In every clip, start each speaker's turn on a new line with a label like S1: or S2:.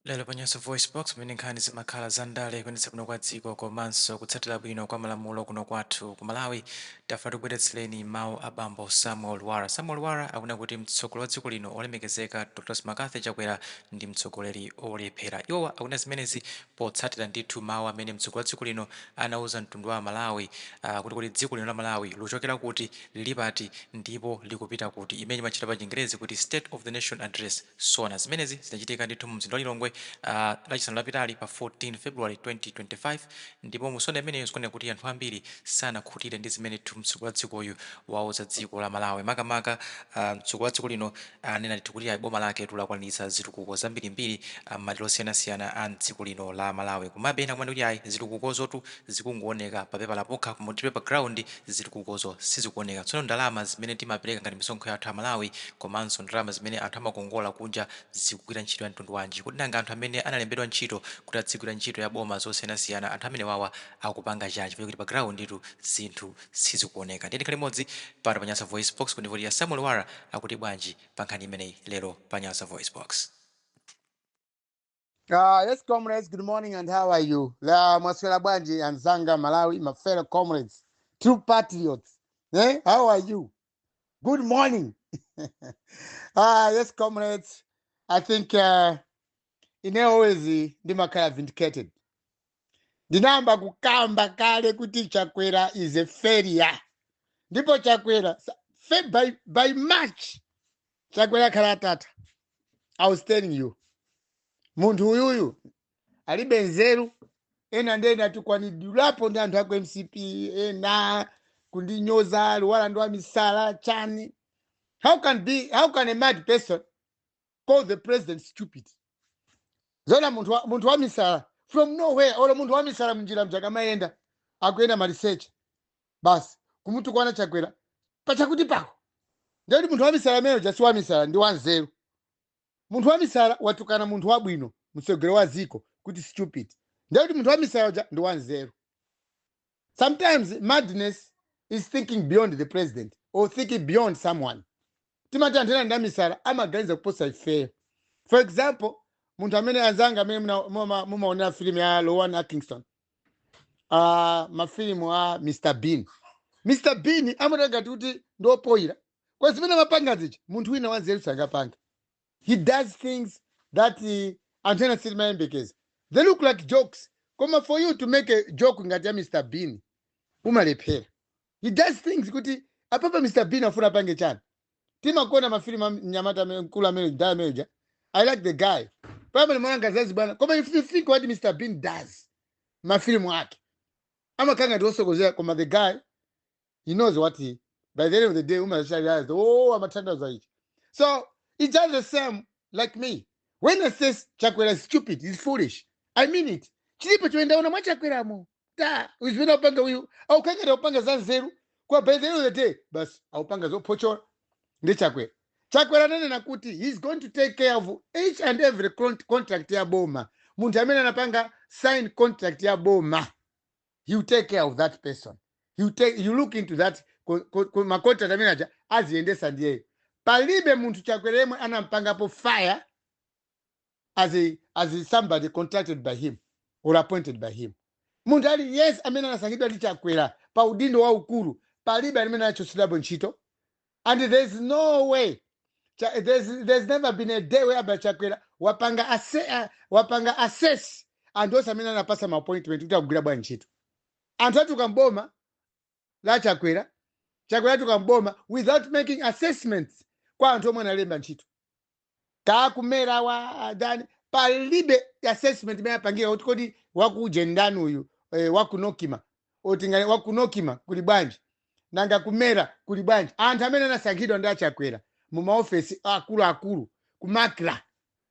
S1: Lero pa Nyasa Voice Box, pamene nkhani zimakhala zandale, kuyendetsa bwino kwa dziko komanso kutsatira bwino kwa malamulo kuno kwathu ku Malawi, tafa tikubweretsereni mawu a bambo Samuel Lwara. Samuel Lwara akunena kuti mtsogoleri wa dziko lino, olemekezeka Dr McCarthy Chakwera, ndi mtsogoleri olephera. Iwowa akunena zimenezi potsatira ndithu mawu amene mtsogoleri wa dziko lino anauza mtundu wa Malawi kuti dziko lino la Malawi luchokera kuti, lili pati ndipo likupita kuti, imene imachita pa Chingerezi kuti State of the Nation Address, SONA. Zimenezi zinachitika ndithu mu mzinda wa Lilongwe Lachisanu lapitali pa 14 February 2025. Ndipo mu SONA imeneyo zikuoneka kuti anthu ambiri sanakhutire ndi zimene mtsogoleri wa dzikoyu wauza dziko la Malawi. Makamaka mtsogoleri wa dziko lino anena ndithu kuti ayi, boma lake lakwaniritsa zitukuko zambirimbiri m'madera osiyanasiyana a mdziko lino la Malawi. Komabe ena kumati kuti ayi, zitukukozotu zikungooneka pa pepala pokha, koma kuti pa ground zitukukozo sizikuoneka. Tsono ndalama zimene timapereka ngati misonkho yathu a Malawi komanso ndalama zimene anthu amakongola kunja zikugwira ntchito ya mtundu wanji? Kuti nanga anthu amene analembedwa ntchito kuti adzigwira ntchito ya boma zosiyanasiyana, anthu amene wawa akupanga chanji, kuti pa ground tu zinthu sizikuoneka? Ndiye ndikhale limodzi pano pa Nyasa Voice Box kuti ya Samuel Lwara akuti bwanji pa nkhani imeneyi lero pa Nyasa Voice Box.
S2: Yes, comrades, good morning and how are you? La mwaswera bwanji anzanga Malawi, my fellow comrades, true patriots. Eh? How are you? Good morning. Yes, comrades. I think ine always ndimakhala vindicated. Ndinayamba kukamba kale kuti Chakwera is a failure. Ndipo Chakwera by March Chakwera khala tata. I was telling you. Munthu uyuyu alibe nzeru. Ena ndi ena tikwanidwirapo ndi anthu aku MCP, ena kundinyoza, Lwara ndi wamisala chani. How can a mad person call the president stupid? Zona munthu wa misala from nowhere, olo munthu wa misala munjira mjakamayenda akuyenda ma research basi kumutukwana Chakwera pachakuti pako, ndekuti munthu wa misala amene uja si wa misala, ndi wanzeru. Munthu wa misala watukana munthu wabwino, mtsogoleri wa dziko, kuti stupid, ndekuti munthu wa misala uja ndi wanzeru. Sometimes madness is thinking beyond the president or thinking beyond someone. Timati anthu ena ndi amisala, amaganiza kuposa ifeyo. For example, munthu amene, anzanga amene mumaonera filimu ya Rowan Atkinson, mafilimu a Mr Bean, Mr Bean amatenga kuti ndiopoyira kwa zimene amapanga zija, munthu wina wanzeru sangapanga. He does things that anthu ena sitimayembekeza. They look like jokes, koma for you to make a joke ngati ya Mr Bean umalephera. He does things kuti apapa Mr Bean afuna apange chani? Timakuona mafilimu a mnyamata mkulu amene daya amene. I like the guy pamene mwana zazi bwana, koma if you think what Mr Bean does, mafilimu ake amakhala ngati osokozera, koma the guy, he knows what he, by the end of the day umazisha, oh, amathandaza ichi. So it's just the same like me when I say Chakwera is stupid, is foolish, I mean it. Chilipo chimene ndaona mwa Chakweramo ta zimene akupanga uyu, aukangati akupanga za nzeru, kwa by the end of the day basi akupanga zophochola. Ndi Chakwera. Chakwera ananena kuti he's going to take care of each and every contract ya boma. Munthu amene anapanga sign contract ya boma, he will take care of that person. He will take, you look into that ma contract amene aja aziyendesa ndiyeyo. Palibe munthu Chakwera yemwe anampangapo fire as a somebody contracted by him or appointed by him. Munthu ali yes amene anasankhidwa ndi Chakwera pa udindo waukulu, palibe amene anachotsedwapo ntchito. And there's no way, there's never been a day whereby Chakwera wapanga assess anthu onse amene anapasa ma appointment kuti akugwira bwanji ntchito. Anthu atuka mboma la Chakwera, Chakwera atuka mboma without making assessments kwa anthu omwe analemba ntchito kakumera wa dani. Palibe assessment imene apangira kuti kodi wakuje ndani uyu, wakunokima oti wakunokima kuli bwanji, nanga kumera kuli bwanji? Anthu amene anasankhidwa ndi aChakwera mu maofesi akuluakulu kuMACRA,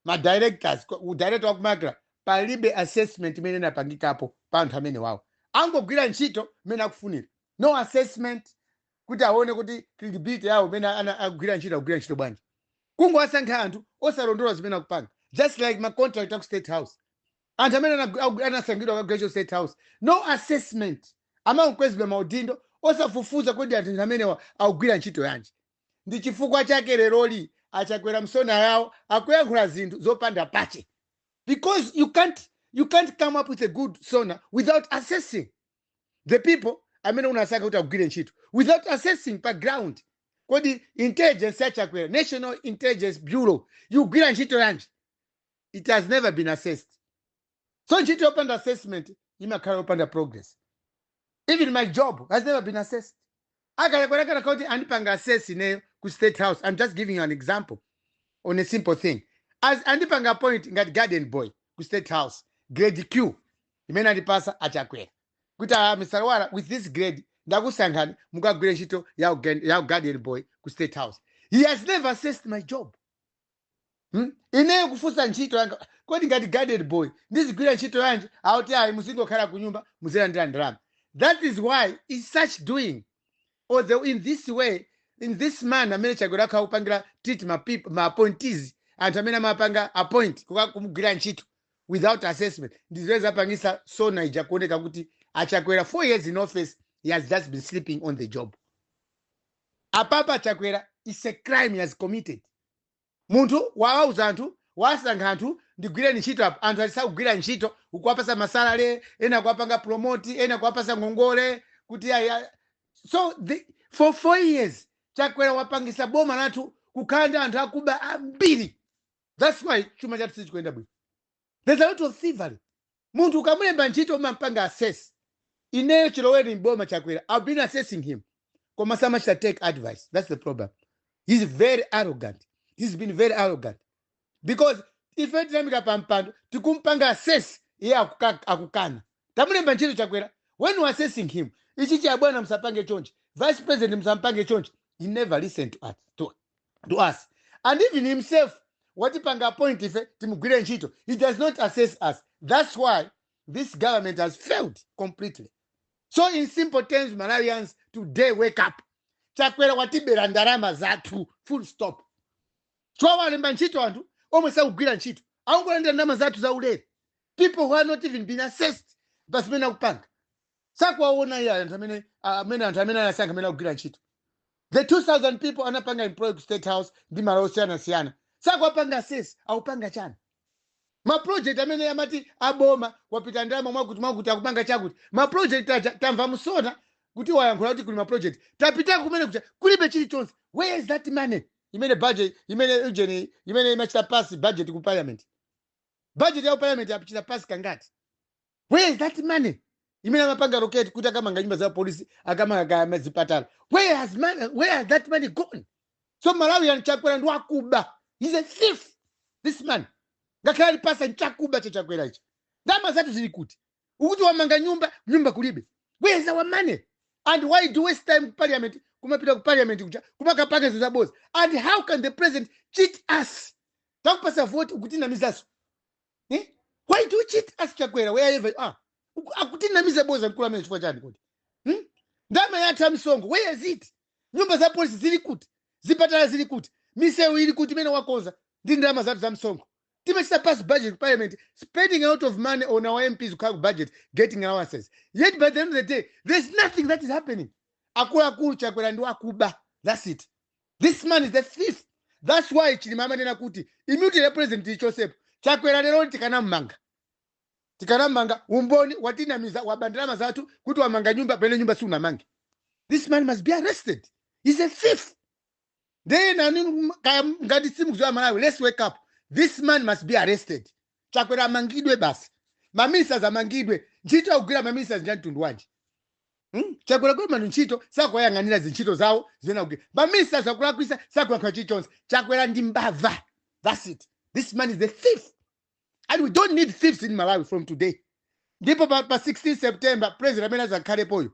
S2: ma directors, director wa kuMACRA, palibe assessment imene inapangikapo pa anthu amene wawo. Angogwira ntchito imene akufunira, no assessment kuti aone kuti credibility yawo imene akugwira ntchito, akugwira ntchito bwanji. Kungowasankha anthu osalondola zimene akupanga, just like ma contract aku State House. Anthu amene anasankhidwa kagwira ntchito State House, no assessment, amangokwezedwa maudindo osafufuza kuti anthu amenewa akugwira ntchito yanji. Ndi chifukwa chake leroli aChakwera mSONA yawo akuyankhula zinthu zopanda pache. Because you can't come up with a good SONA without assessing the people amene unasankha kuti agwire ntchito, without assessing pa ground. Kodi intelligence yaChakwera, National Intelligence Bureau, ikugwira ntchito yanji? It has never been assessed. So ntchito yopanda assessment imakhala yopanda progress. Even my job has never been assessed. Akalekwerekera kuti andipanga assess ineyo ku State House, I'm just giving you an example on a simple thing, as andipanga appoint ngati garden boy ku State House, grade Q imene andipasa aChakwera kuti, "Ah, Mr Lwara, with this grade ndakusankhani mukagwire ntchito ya garden boy ku State House." He has never assessed my job. Ineyo kufunsa ntchito yanga, kodi ngati garden boy ndizigwira ntchito yanji? Auti, "Ayi, muzingokhala ku nyumba, muzilandira ndalama." That is why is such doing or the, in this way, in this manner amene Chakwera akhala kupangira treat ma people, ma appointees, anthu amene amapanga appoint kumugwira ntchito without assessment, ndizimene zapangisa SONA ija kuoneka kuti aChakwera, 4 years in office, he has just been sleeping on the job. Apapa Chakwera is a crime he has committed. Munthu wawauza anthu, wasankha anthu, "Ndigwireni ntchito apa," anthu alisakugwira ntchito, ukuwapasa ma salary, ena kuwapanga promote, ena kuwapasa ngongole kuti ayi. So for 4 years Chakwera wapangisa boma lathu kukhala ndi anthu akuba ambiri. That's why chuma chathu sichikuyenda bwino. There's a lot of thievery. Munthu ukamulemba ntchito umampanga assess. Ineyo chiloweni mboma Chakwera, I've been assessing him, koma samachita take advice. That's the problem. He's very arrogant. He's been very arrogant because ife tinamika pa mpando, tikumpanga assess, iye akukana. Tamulemba ntchito Chakwera, when we assessing him, "Ichi chabwana musapange chonchi, vice president musampange chonchi," he never listened to us. And even himself watipanga appoint ife timugwire ntchito, he does not assess us. That's why this government has failed completely. So in simple terms, Malawians, today wake up. Chakwera watibera ndalama zathu, full stop. Chwawalemba ntchito anthu omwe sakugwira ntchito, akungolandira ndalama zathu zaulere, people who are not even been assessed pazimene akupanga. Sakuwaona iye anthu amene anasankha amene akugwira ntchito. The 2000 people anapanga employ ku State House ndi malo osiyanasiyana, sakuwapanga assess, akupanga chani? Ma project amene amati aboma wapita ndalama mwakuti mwakuti, akupanga chakuti, ma project aja tamva musona kuti wayankhula kuti kuli ma project, tapitako kumene kucha kulibe chilichonse. Where is that money imene budget imene ujeni imene imachita pass budget ku parliament? Budget ya parliament yapachita pass kangati? Where is that money imene amapanga allocate kuti akamanga nyumba za polisi, akamanga kaya zipatala? Where has that money gone? So Malawian, Chakwera ndi wakuba. He's a thief, this man. Ngakhale alipasa nchakuba chaChakwera ichi. Ndalama zathu zili kuti? Ukuti wamanga nyumba, nyumba kulibe. Where is our money? And why do waste time ku parliament, kumapita ku parliament kucha kumakapanga zinthu zaboza? And how can the president cheat us? Takupasa vote, ukutinamizaso, eh? Why do you cheat us, Chakwera, wherever you are? Akutinamiza boza mkulu amene chifukwa chani kuti, Ndalama yathu ya msongo, where is it? Nyumba za polisi zili kuti? Zipatala zili kuti? Misewu ili kuti imene wakonza ndi ndalama zathu za msongo? Timachita pass budget ku parliament, spending a lot of money on our MPs kukhala ku budget, getting allowances, yet by the end of the day there's nothing that is happening. Akuluakulu, Chakwera ndi wakuba. That's it. This man is the thief. That's why Chilima amanena kuti immunity ya president ichosepo. Chakwera lero tikanam'manga, tikanam'manga. Umboni, watinamiza, waba ndalama zathu kuti wamanga nyumba pene nyumba siunamange. This man must be arrested. He's a thief. Then ani kaya ngati simukuziwa, Malawi, let's wake up. This man must be arrested. Chakwera amangidwe basi. Ma ministers amangidwe. Ntchito akugwira ma ministers nja mtundu wanji, Chakwera kuli manu ntchito sakuwayang'anira zintchito zawo zimene akugwira. Ma ministers akulakwisa, sakuyankha chilichonse. Chakwera ndi mbava. That's it. This man is a thief and we don't need thieves in Malawi from today. Ndipo pa 16 September, president amene azakhalepoyo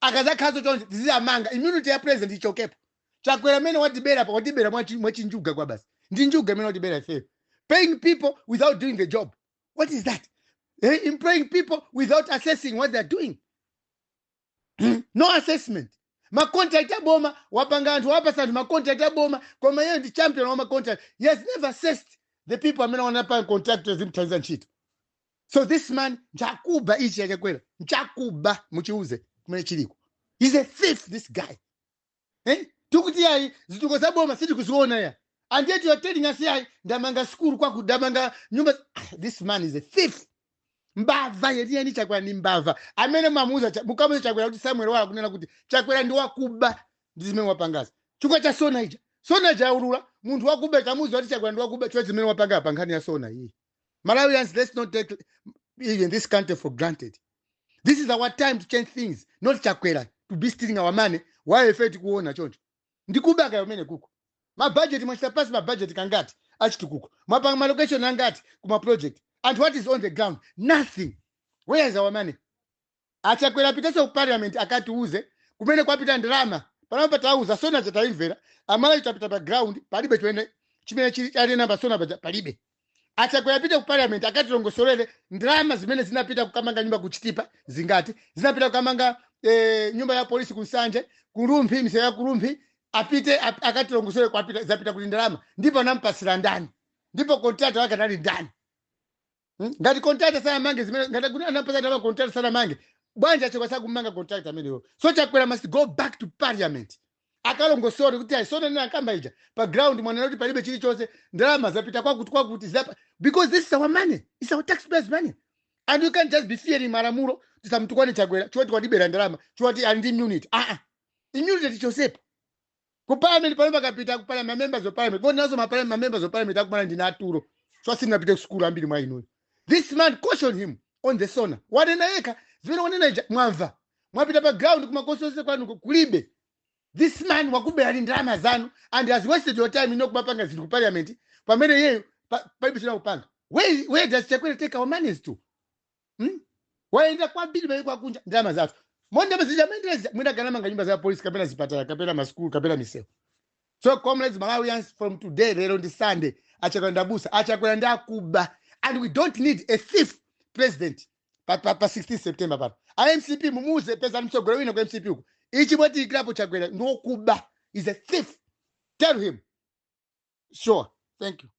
S2: akazakhazo chonse tiziyamanga, immunity ya president ichokepo. Chakwera amene watibera pa watibera mwachinjuga kwa basi, ndi njuga amene watibera ifeyo. Paying people without doing the job, what is that, eh? Employing people without assessing what they're doing. No assessment. Ma contract aboma wapanga anthu, wapasa anthu ma contract aboma, koma iye ndi champion wa ma contract. He has never assessed the people amene wanapanga contract zimthandiza ntchito. So this man nchakuba ichi aChakwera, nchakuba, muchiuze kumene chiliko. He's a thief, this guy, eh? Tikuti yayi, zituko zaboma sitikuziona ya. And yet you are telling us, "Ayi, ndamanga skulu kwaku, ndamanga nyumba." This man is a thief, mbava yeniyeni. Chakwera ni mbava. Amene mamuuza, mukamuuza Chakwera kuti Samuel Lwara kunena kuti Chakwera ndi wakuba ndi zimene wapangazi chifukwa cha SONA ija. SONA ija yaulula munthu wakuba. Kamuuza kuti Chakwera ndi wakuba chifukwa zimene wapanga pa nkhani ya SONA iyi. Malawians, let's not take even this country for granted. This is our time to change things, not Chakwera to be stealing our money while ife tikuona choncho. Ndikuba kaya umene kuko mabudget mwachita pasi, mabudget kangati achitukuko mwapanga, maallocation angati kuma project, and what is on the ground? Nothing. Where is our money? Achakwera piteso ku parliament akatiuze kumene kwapita ndalama. Panopa tauza SONA, chatayimvera amalawi, tapita pa ground, palibe chimene chili chali namba SONA paja palibe. Achakwera pite ku parliament akatilongosolere ndalama zimene zinapita kukamanga nyumba kuchitipa zingati, zinapita kukamanga nyumba ya polisi kunsanje, kurumphi, misewu ya kurumphi. Apite akatilongosole kwapita, zapita kuti ndalama, ndipo anampasira ndani, ndipo contractor wake anali ndani? Ngati contractor sanamange zimene, ngati kuti anampasa ndalama contractor sanamange, bwanji Achakwera sakumanga contractor ameneyo? So Chakwera must go back to parliament akalongosole kuti ayi, SONA nena akamba ija, pa ground mwanena kuti palibe chilichonse, ndalama zapita kwakuti kwakuti zapa, because this is our money, it's our taxpayers' money, and you can't just be fearing malamulo. Tisamtukwane Chakwera choti wadibera ndalama, choti ali ndi immunity. Ah ah, immunity tichosepo ku parliament. Pano pakapita ku parliament, members of parliament kodi nazo ma members of parliament akumana ndi natulo, so sitinapite ku school ambiri mwa inuyo. This man, caution him on the SONA. Wanena yekha zimene wanena ija mwamva, mwapita pa ground kumakosose kwanuko kulibe. This man wakubera ndalama zanu and has wasted your time ino kumapanga zinthu ku parliament pamene iyeyo palibe china kupanga. Where does Chakwera take our monies to? Waenda kwambiri maiko akunja ndalama zathu mondama zija maendeleza mwina kanamanga nyumba za polisi kapena zipatala kapena masukulu kapena misewu. So comrades, Malawians, from today, lero ndi Sunday, Achakwera ndabusa, Achakwera ndi akuba, and we don't need a thief president pa 16 September pano. A MCP mumuze, pezani mtsogolo wina ku MCP uku. Ichi mwatiyikirapo Chakwera ndi wokuba, is a thief. Tell him. Sure, thank you.